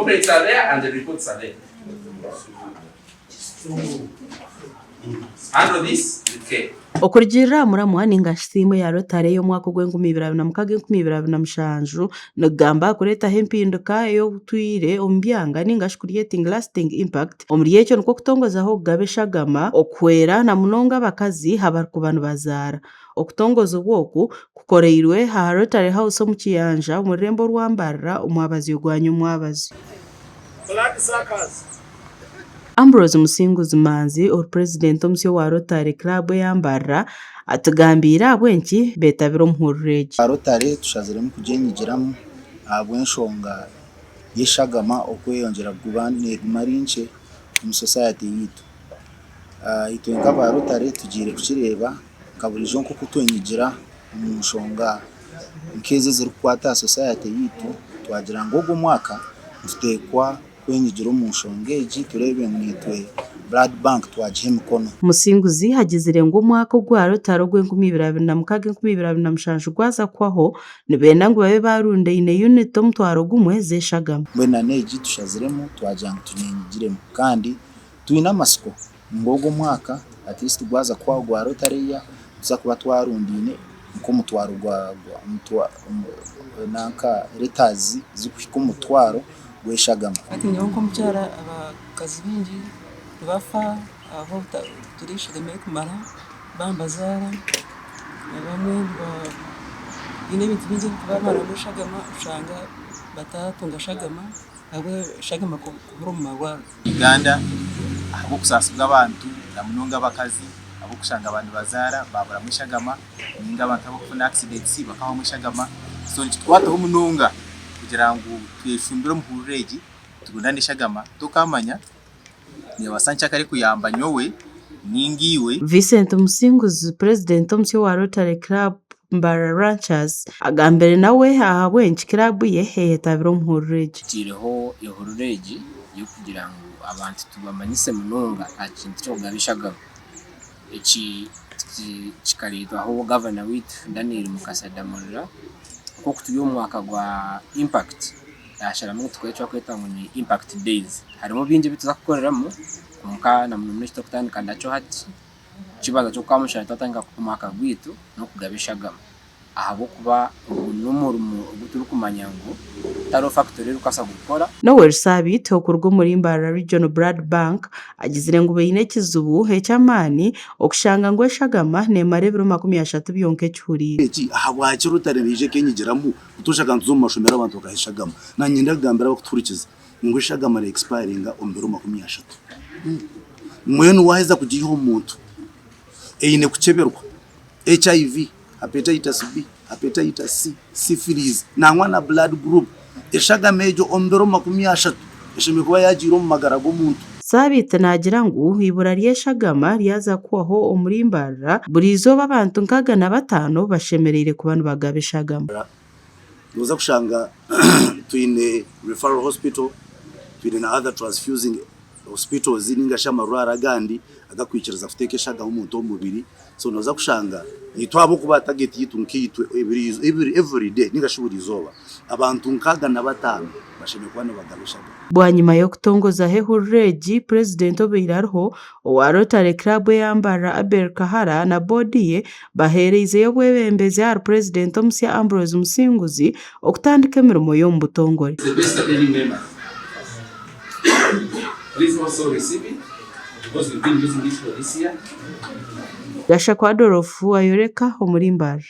complaints are there and the reports are there. Handle this with care. Okurugiirira aha muramwa ninga shi siimu eya Rotary ey'omwaka ogw'enkumi ibiri abiri na mukaaga enkumi ibiri abiri na mushanju nikugamba aha kureetaho empinduka ey'obutwire omu byanga ninga shi creating lasting impact. Omuri ekyo nikwo kutongozaho okugaba eshagama okuhwera na munonga abakazi abarikuba nibazaara. Okutongozibwa oku kukoreirwe aha Rotary House omu Kiyanja omu rurembo orwa Mbarara omwabazyo gwa nyomwabazyo. Ambrose Musinguzi Manzi ori purezidenti omusya owa Rotary Club eya Mbarara atugambiire ahabw'enki beetabire omuhururu egi. Rotary tushaziremu kugyenyigiramu ahabw'enshonga y'eshagama okweyongyera kuba neguma eri nkye omu society yaitu. Itwe nk'aba Rotary tugiire kukireeba nka buriijo nk'oku twenyigira omu nshonga nk'ezi ezirikukwata aha society yaitu, twagira ngu ogu omwaka nituteekwa kwenyigira omu nshonga egi tureebe ngu naitwe Blood Bank twagiha emikono. Musinguzi agizire ngu omwaka ogwa Rotary ogw'enkumi ibiri abiri na mukaaga enkumi ibiri abiri na mushanju gwaza kuhwaho, nibenda ngu babe baarundaine yuniti omutwaro gumwe z'eshagama. Mbwenu na n'egi tushaziremu twagira ngu tunenyigiremu kandi twine amatsiko ngu ogu omwaka at least gwaza kuhwaho gwa Rotary year nituza kuba twarundaine nk'omutwaro gwa nanka litres zirikuhika omutwaro gw'eshagama. Hati nyowe nk'omukyara abakazi baingi nibafa ahabw'obutagira eshagama erikumara baaba nibazaara, abamwe baine ebintu bingi ebirikubamaramu eshagama oshanga bataatunga shagama ahabw'eshagama kubura omu marwariro. Uganda ahabw'obusaasi bw'abantu na munonga abakazi abarikushanga baaba nibazaara baaburamu eshagama ninga abantu abarikufuna accidents bakahwamu eshagama so nikitukwataho munonga kugira ngu tweshumbire omu hururu egi turundane eshagama tokamanya nebaasa nkyakare kuyamba nyowe ninga iwe. Vincent Musinguzi, Purezidenti omusya owa Rotary Club Mbarara Ranchers agambire nawe ahabw'enki kiraabu ye eyetabire omu hururu egi. Tutaireho ehururu egi y'okugira ngu abantu tubamanyise munonga aha kintu ky'okugaba eshagama. Eki kikareetwaho gavana waitu Daniel Mukasa Damulira. Nk'oku turi omu mwaka gwa impact, yaasharamu ngu tukore eki barikweta ngu ni impact days. Harimu bingi ebi tuza kukoreramu kwonka na munomuno eki turikutandika nakyo hati, Ekibanza ky'okukamushana twatandika omwaka gwaitu n'okugaba eshagama ahabw'okuba ogu n'omurimo ogu turikumanya ngu tihariho fakitori erikubaasa kugukora. Noel Sabiiti okuruga omuri Mbarara Regional Blood Bank agizire ngu baine ekizibu eky'amaani okushanga ngu eshagama neemara ebiro 30 byonka ekihuriire. Eki ahabwaki Rotary neija ekenyigiramu butoosha kandi tuza omu mashomero abantu bakaha eshagama. Naanye niinyenda kugambira abarikutuhurikiza ngu eshagama ne expiringa omu biro 30. Mbwenu waaheza kugiiha omu muntu, eine kukyeberwa HIV, Hepatitis B, Hepatitis C, Syphilis nangwa na blood group. Eshagama egyo omu biro 30 eshemereire kuba yaagiire omu magara g'omuntu. Sabiiti naagira ngu eibura ry'eshagama ryaza kuhwaho omuri Mbarara, buri izooba abantu nkaaga na bataano bashemereire kuba nibagaba eshagama. Nooza kushanga twine referral hospital, twine na other transfusing hospitals ninga shi amarwariro agandi agakwikiriza kuteeka eshagama omuntu omu mubiri so nooza kushanga itwe ahabw'okuba target yaitu nkaitwe every day ninga shi buri izooba abantu nkaaga na bataano bashemereire kuba nibagaba eshagama. Bwanyima y'okutongozaho ehururu egi, Purezidenti obaire ariho owa Rotary Club eya Mbarara Abel Kahara na boodi ye baheereizeyo obwebembezi ahari Purezidenti omusya Ambrose Musinguzi okutandika emirimo y'omu butongore. The best attending member. Please also receive it because we've been using it for this year. Gashakwa Adolf ayoreka omuri Mbarara.